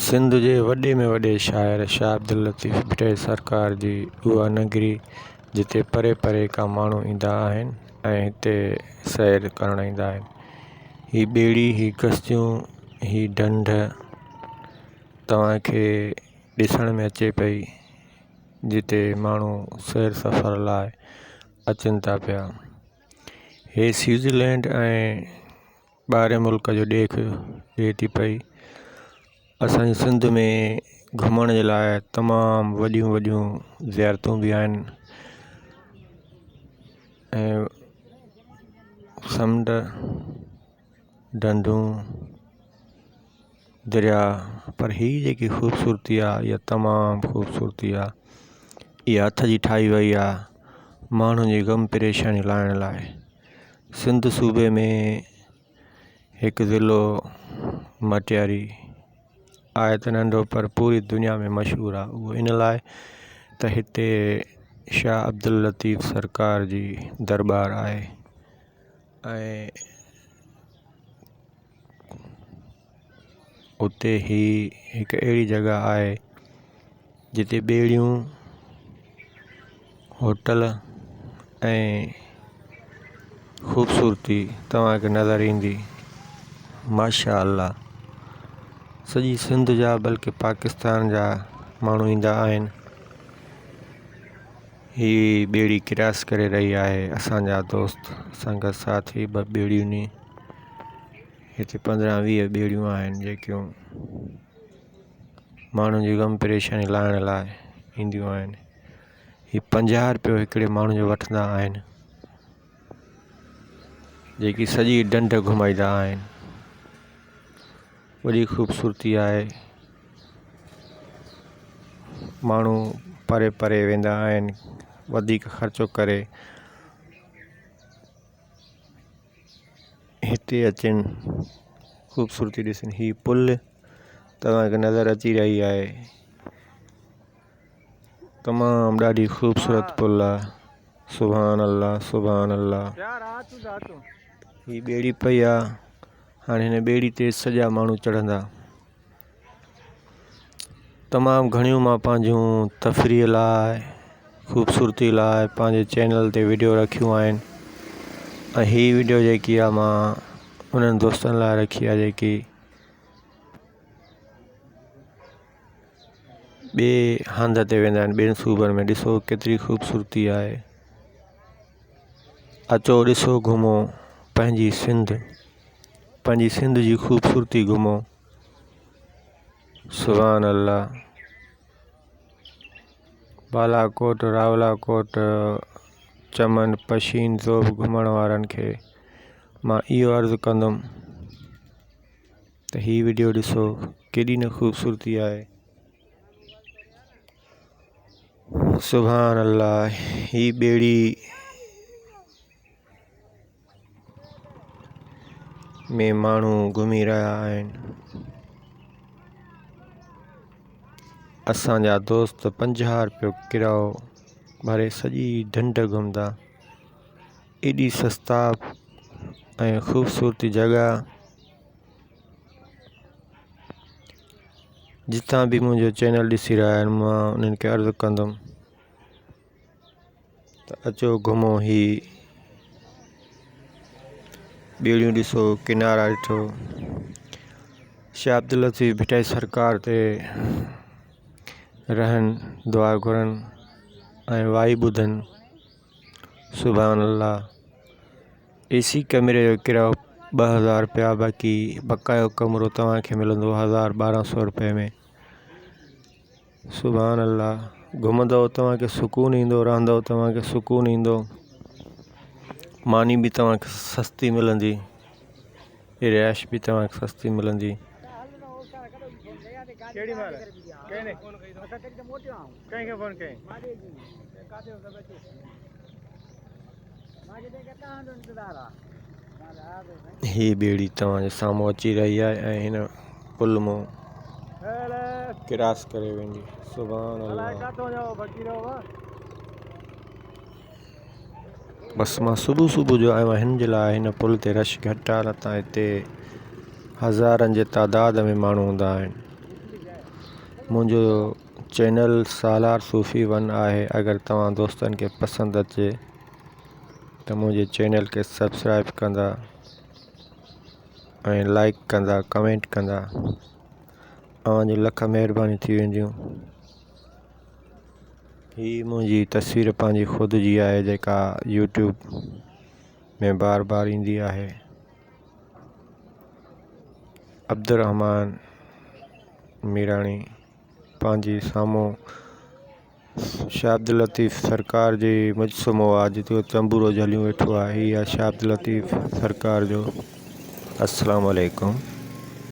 سنڌ جي وڏي ۾ وڏي شاعر شاهه عبداللطيف ڀٽائي سرڪار جي اها نگري جتي پري پري کان ماڻهو ايندا آهن ۽ هتي سير ڪرڻ ايندا آهن. هي ٻيڙي هي ڪشتيون هي ڍنڍ توهان کي ڏسڻ ۾ اچي پئي جتي ماڻهو سير سفر لاءِ اچن ٿا پيا. هي سوئٽزرلينڊ ۽ ٻاهرين ملڪ جو ڏيک ڏئي ٿي پئي. اسان جي سنڌ ۾ گهمڻ جي لاءِ تمام وڏيون وڏيون زيارتون به آهن ۽ سمنڊ ڍنڍون دريا پر هيءَ جيڪي خوبصورتي آهي اها تمام خوبصورتي آهي اها هٿ جي ٺاهي وئي آهي ماڻهن جي غم پريشاني لاهڻ لاءِ. سنڌ صوبي ۾ هڪ ضلعو مٽياري آهي ته ننڍو پر پوري دنيا ۾ مشهور آهي اهو ان لاءِ ته هتي شاهه عبداللطيف سرڪار جي درٻار آهي ۽ اتي ئي هڪ اهڙي جڳهه آهي جتي ٻيڙيون هوٽل ۽ خوبصورتي توهان کي نظر ايندي. ماشاء الله سڄي سنڌ جا بلڪه پاڪستان جا ماڻهو ايندا آهن. هي ٻيڙي ڪراس ڪري رهي آهي اسان جا دوست اسان جا ساٿي ٻه ٻيڙيون ني هتي 15 20 ٻيڙيون آهن جيڪيون ماڻهن جي غم پريشاني لاهڻ لاءِ اينديون آهن. هي 50 رپيو هڪڙي ماڻهو جو وٺندا آهن جيڪي سڄي ڍنڍ گهمائيندا آهن. وڏي خوبصورتي آهي. ماڻهو پري پري ويندا آهن وڌيڪ خرچو ڪري هتي اچن خوبصورتي ڏسن. هي پل توهان کي نظر اچي رهي آهي. تمام ڏاڍي خوبصورت پل آ. سبحان الله سبحان الله. هي ٻيڙي پئي آ. هاڻي هن ٻيڙي تي سڄا ماڻهو چڙهندا. تمام گهڻيون مان پنهنجون تفريح لاءِ خوبصورتي لاءِ پنهنجي چينل تي وڊيو رکيون آهن ۽ هي وڊيو جيڪي آ مان انهن دوستن لاءِ رکي آ جيڪي ٻئي هنڌ تي ويندا آهن ٻين صوبن ۾ ڏسو ڪيتري خوبصورتي آهي. اچو ڏسو گهمو پنهنجي سنڌ پنهنجي سنڌ جي خوبصورتي گهمو. سبحان الله. بالاڪوٽ راولا ڪوٽ چمن پشين زوب گهمڻ وارن کي مان اهو عرض ڪندم ته هي وڊيو ڏسو ڪيڏي نه خوبصورتي آهي. سبحان الله هي ٻيڙي ۾ ماڻهو گهمي رهيا آهن. اسان جا دوست 50 رپيو ڪرايو ڀري سڄي ڍنڍ گهمندا. ايڏي سستا ۽ خوبصورتي جڳهه جتان به منهنجو چينل ڏسي رهيا آهن مان انهن کي عرض ڪندم ته اچو گهمو هي ٻيڙيون ڏسو ڪنارا ڏٺو شاهه عبداللطيف ڀٽائي سرڪار تي رهن دعا گهرن ۽ وائي ٻڌن. سبحان الله اي سي ڪمري جو ڪرايو 2000 رپيا باقي بقايو ڪمرو توهان کي ملندو 1000 1200 رپئي ۾. سبحان الله گهمندو توهان کي سڪون ايندو رهندو توهان کي سڪون ايندو ماني به توهان کي سستي ملندي رهائش به توهان کي سستي ملندي. هي ٻيڙي توهان جي سامهون اچي رهي آهي ۽ هن پل مون ڪراس ڪري ويندي. سبحان الله. بس مان صبح صبح جو آيو آهيان هن جي لاء هن پل تي رش گهٽ آهي نه ته هتي هزارن جي تعداد ۾ ماڻهو هوندا آهن. منهنجو چينل سالار صوفي ون آهي اگر توهان دوستن کي پسند اچي ته منهنجي چينل کي سبسڪرائب ڪندا ۽ لائڪ ڪندا ڪمينٽ ڪندا اوهان جون لک مهرباني ٿي وينديون هي منهنجي تصوير پنهنجي خود جي آهي جيڪا يوٽيوب ۾ بار بار ايندي آهي عبدالرحمان ميراڻي پنهنجي سامهون شاهه عبداللطيف سرڪار جي مجسمو آ جتي هو تنبورو جهليون ويٺو آهي هي آ شاهه عبداللطيف سرڪار جو السلام عليڪم.